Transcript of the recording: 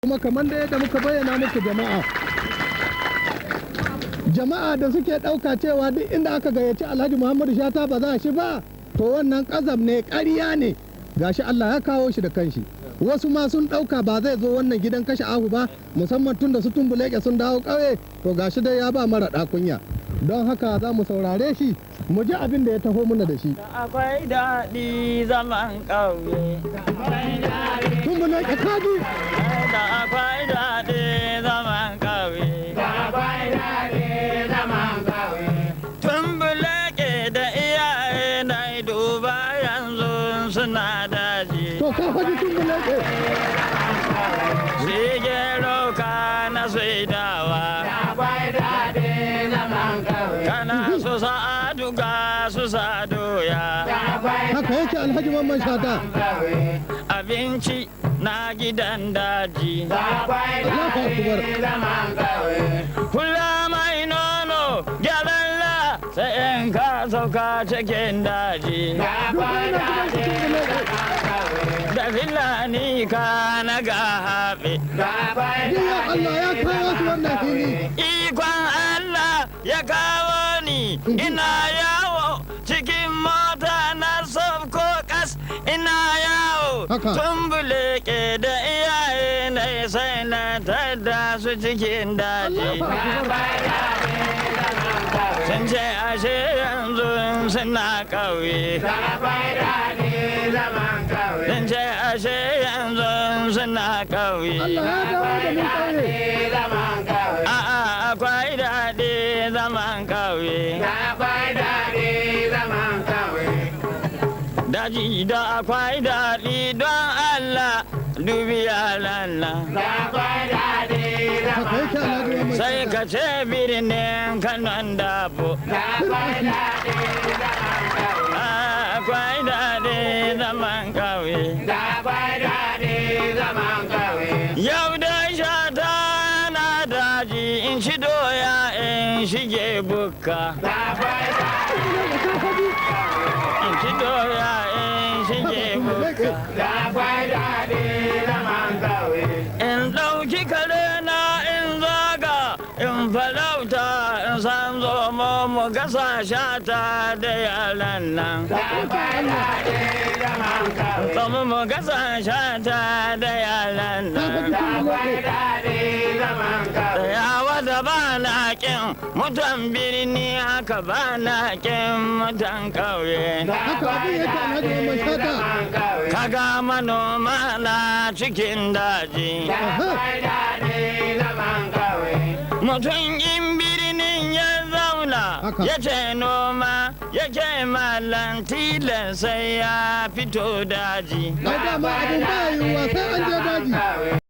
Kuma kamar da yadda muka bayyana muku, jama'a, jama'a da suke ɗauka cewa duk inda aka gayyaci Alhaji Muhammadu Shata ba za shi ba, to wannan ƙazam ne, ƙarya ne. Gashi Allah ya kawo shi da kanshi. Wasu ma sun ɗauka ba zai zo wannan gidan kashe ahu ba, musamman tun da su Tumbuleke sun dawo ƙauye. To gashi dai ya ba mara ɗakunya. Don haka za mu saurare shi, mu ji abin da ya taho muna da shi. Akwai daɗi zaman ƙauye. Tumbuleke, kaji. Da akwai daɗi zaman ƙauye. Tumbuleke da iyaye na duba yanzu suna daji. To, ka faji, Tumbuleke. Shi gero ka na saidawa. Kana su sa'adu ga su sa doya. Haka yake, Alhaji Mamman Shata. Abinci na gidan daji. Allahu akbar. Kula mai nono gyaran la sai in ka sauka cikin daji. Duk yana gidan su, Tumbuleke. Da filani ka na ga haɓe. Jiya Allah ya kawo su wannan fili. Ikon Allah ya kawo ni, ina yawo cikin mota na sabko kas, ina yawo. Haka. Tumbuleke da iyaye na sai na tada su cikin daji. Allahu akbar. Sun ce ashe yanzu suna ƙauye. Sun ce ashe yanzu suna ƙauye. Allah ya dawo da mu ƙauye. A'a, akwai daɗi zaman ƙauye. Daji da akwai daɗi, don Allah dubi yaran nan. Haka yake, Alhaji Mamman Sai Shata. ka ce birnin Kanon Dabo. Akwai daɗi zaman ƙauye. Yau da Shata na daji, in ci doya in shige bukka. Tumbuleke, ka faji. In ci doya in shige bukka. In ɗauki kare na in zaga in farauta, in san zomo mu gasa, Shata da yaran nan. Zomo mu gasa, Shata da yaran Ka nan. faji, Tumbuleke. Yawa da ba na ƙin mutan birni, haka ba na ƙin mutan ƙauye. Haka abin yake, Alhaji Mamman Shata. Kaga manoma na cikin daji. Aha. Mutum in birnin ya zauna Haka. ya ce noma ya ce malan tilan sai ya fito daji. Ai dama abin ba yiwuwa sai an je daji.